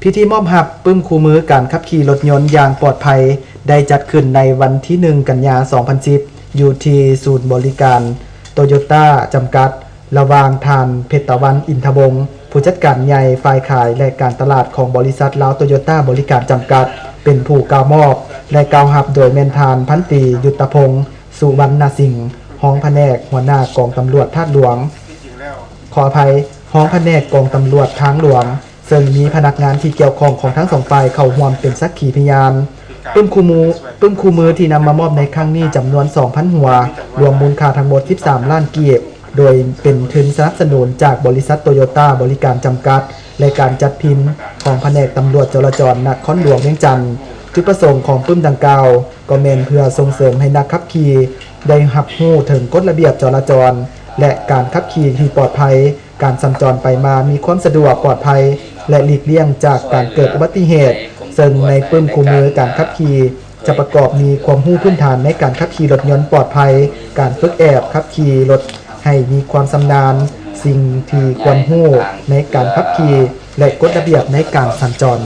ພິທີມອບຮັບປຶ້ມຄູ່ມືການຂັບຂີ່ລົດຍົນຢ່າງປອດໄພ ໄດ້ຈັດຂຶ້ນໃນວັນທີໜຶ່ງ ກັນຍາ ສອງພັນສິບ ຢູ່ທີ່ສູນບໍລິການໂຕໂຍຕ້າຈຳກັດ ລະຫວ່າງທ່ານ ເພັດຕາວັນ ອິນທະວົງ ຜູ້ຈັດການໃຫຍ່ຝ່າຍຂາຍ ແລະ ການຕະຫຼາດຂອງບໍລິສັດລາວໂຕໂຍຕ້າບໍລິການຈຳກັດ ເປັນຜູ້ກ່າວມອບ ແລະ ກ່າວຮັບໂດຍແມ່ນທ່ານ ພັນຕີ ຍຸດຕະພົງ ສຸວັນນະສິງ ຮອງພະແນກຫົວໜ້າກອງຕຳຫຼວດທາດຫຼວງ ຂໍອະໄພ ຮອງພະແນກກອງຕຳຫຼວດທາງຫຼວງ ເຊິ່ງມີພະນັກງານທີ່ກ່ຽວຂ້ອງຂອງທັງສອງຝ່າຍເຂົ້າຮ່ວມເປັນສັກຂີພະຍານ. ປຶ້ມຄູ່ມື ປຶ້ມຄູ່ມືທີ່ນຳມາມອບໃນຄັ້ງນີ້ຈຳນວນສອງພັນຫົວ, ລວມມູນຄ່າທັງໝົດສິບສາມລ້ານກີບ, ໂດຍເປັນທຶນສະໜັບສະໜູນຈາກບໍລິສັດໂຕໂຍຕ້າບໍລິການຈຳກັດ ແລະ ການຈັດພິມຂອງພະແນກຕຳຫຼວດຈະລາຈອນນະຄອນຫຼວງວຽງຈັນ. ຈຸດປະສົງຂອງປຶ້ມດັ່ງກ່າວ ກໍແມ່ນເພື່ອສົ່ງເສີມໃຫ້ນັກຂັບຂີ່ໄດ້ຮັບຮູ້ເຖິງກົດລະບຽບຈະລາຈອນ ແລະ ການຂັບຂີ່ທີ່ປອດໄພ, ການສັນຈອນໄປມາມີຄວາມສະດວກ, ປອດໄພ ແລະ ຫຼີກລ່ຽງຈາກການເກີດອຸບັດຕິເຫດ, ເຊິ່ງໃນປຶ້ມຄູ່ມືການຂັບຂີ່ຈະປະກອບມີຄວາມຮູ້ພື້ນຖານໃນການຂັບຂີ່ລົດຍົນປອດໄພ, ການຝຶກແອບຂັບຂີ່ລົດໃຫ້ມີຄວາມຊຳນານ, ສິ່ງທີ່ຄວນຮູ້ໃນການຂັບຂີ່ ແລະ ກົດລະບຽບໃນການສັນຈອນ.